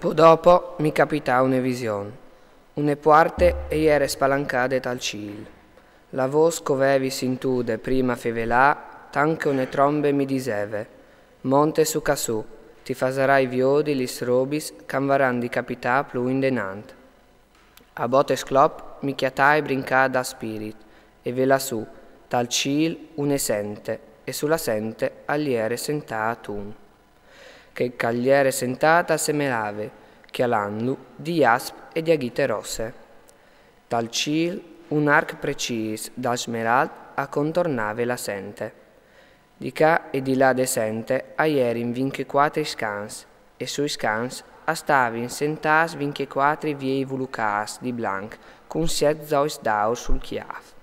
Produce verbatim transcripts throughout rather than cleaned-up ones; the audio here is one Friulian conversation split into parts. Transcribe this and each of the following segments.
Po dopo mi capità une vision. Une puarte e jere spalancade tal cîl. La vôs ch'o vevi sintude prima fevelâ, tant che une trombe mi diseve: «Monte su ca su, ti fasarai viodi lis robis ch'an varan di capitâ plui indenant.» A bote sclop mi cjatai brincât dal spirit e velà su, tal cîl, une sente, e su la sente al jere sentât un. Chel ch'al jere sentât al semelave, cjalantlu, di jasp e di aghite rosse. Tal cîl un arc precîs dal smeralt a contornave la sente. Di ca e di là de sente a jerin vincjecuatri scans, e sui scans a stavin sentâts vincjecuatri viei vulucâts di blanc cun siet zois d'aur sul cjâf.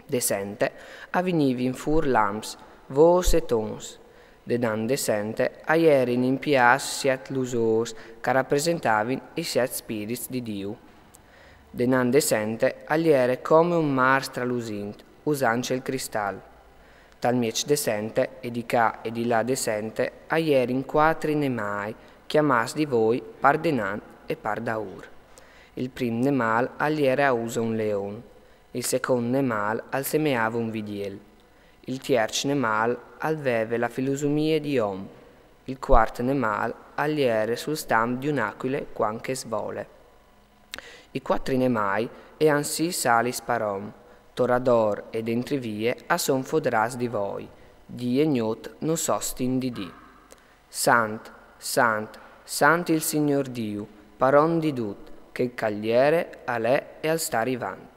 De sente a vignivin fûr lamps, vôs e tons. Denant de sente a jerin impiâts siet lusôrs ch'a rapresentavin i siet spirits di Diu. Denant de sente al jere come un mâr stralusint, usant il cristal. Tal mieç de sente, e di ca e di là de sente, a jerin cuatri nemâi, cjamâts di voi par denant e par daûr. Il prin nemâl al jere a use un leon, il secont nemâl al semeave un vidiel, il tierç nemâl al veve la filusumie di om, il cuart nemâl al jere sul stamp di un'acuile cuant che e svole. I cuatri nemâi e àn sîs alis par om, tor ador e dentri vie a son fodrâts di voi, dì e gnot no sostin di dì. Sant, sant, sant il Signôr Diu, paron di dut, chel ch'al jere, al è e al sta rivant.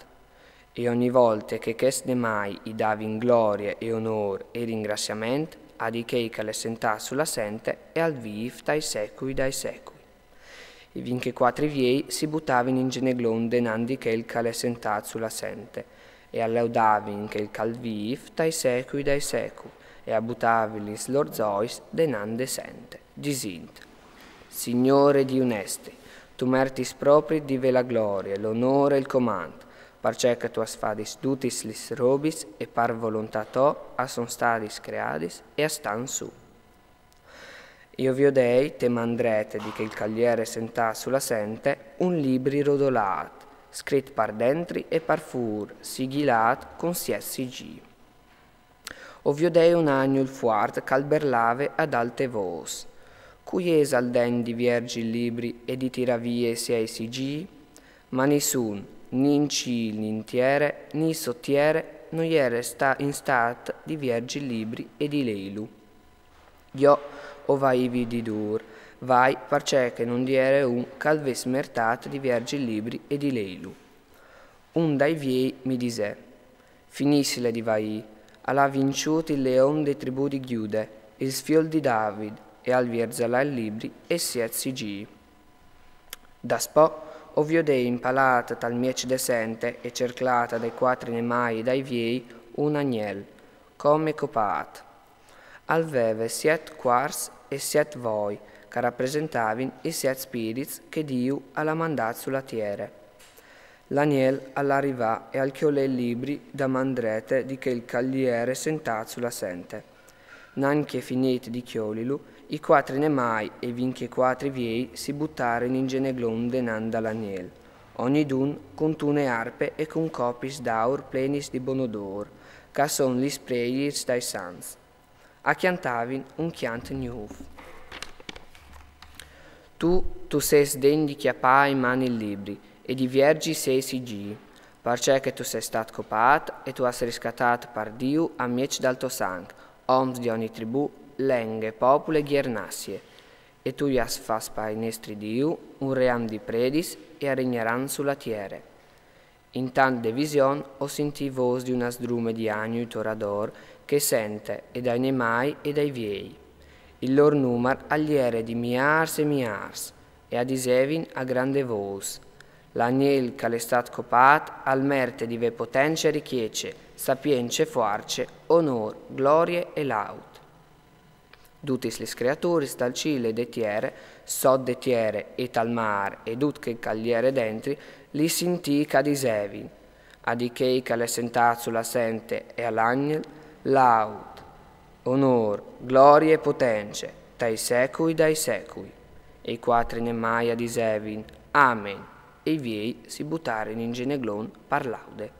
E ogni volte che chescj nemâi i davin glorie e onôr e ringrassiament a di chei ch'al è sentât su la sente e al vîf tai secui dai secui. I vincjecuatri viei si butavin in gjeneglon denant di chel ch'al è sentât su la sente, e a leudavin chel ch'al vîf tai secui dai secui, e a butavin lis lôr zois denant de sente, disint: Signôr Diu nestri, tu mertis propri di vê la glorie, l'onôr e il comant, parcè che tu âs fadis dutis lis robis e par volontât tô a son stadis creadis e a stan su. Jo viodei, te man drete di chel ch'al jere sentât su la sente, un libri rodolât, scrit par dentri e par fûr, sigjilât cun siet sigîi. O viodei un agnul fuart ch'al berlave ad alte vôs: Cui isal degn di vierzi il libri e di tirâ vie i siei sigîi? Ma nissun, ni in cîl, ni in tiere, ni sot tiere, no jere sta-, in stât di vierzi il libri e di leilu. Jo o vaivi di dûr, vai, parcè che no 'nd jere un ch'al ves mertât di vierzi il libri e di leilu. Un dai viei mi disè: Finissile di vaî, al à vinciût il leon de tribù di Gjude, il sfiol di David, e al vierzà là il libri e siet sigîi. Daspò o viodei impalât tal mieç de sente e cerclât dai cuatri nemâi e dai viei un agnel, come copât. Al veve siet cuars e siet voi, ch'a rapresentavin i siet spirits che Diu al à mandât su la tiere. L'agnel al rivà e al cjolè il libri da man drete di chel ch'al jere sentât su la sente. Nancje finît di cjolilu, i cuatri nemâi e i vincjecuatri viei si butarin in gjeneglon denant dal agnel, ognidun cuntune arpe e cun copis d'aur plenis di bon odôr, ch'a son lis preiis dai sants. A cjantavin un cjant gnûf. Tu, tu sês degn di cjapâ in man il libri e di vierzi i siei sigîi, parcè che tu sês stât copât e tu âs riscatât par Diu a mieç dal to sanc oms di ogni tribù, lenghe, popul e gjiernassie, e tu i âs fats pai nestri Diu un ream di predis e a regnaran su la tiere. Intant de vision o sintì vôs di une sdrume di agnui tor ador che sente, e dai nemâi e dai viei. Il lôr numar al jere di miârs e miârs, e a disevin a grande vôs: L'agnel ch'al è stât copât al merte di vê potence e ricjece, sapience e fuarce, onôr, glorie e laud. Dutis lis creaturis dal cîl e de tiere, sot de tiere e tal mâr e dut chel ch'al jere dentri, li sintì ch'a disevin: A di chei ch'al è sentât su la sente e al agnel, laud, onôr, glorie e potence, tai secui dai secui. E i quatri nemai a disevin: Amen. E i viei si butarin in geneglon par laude.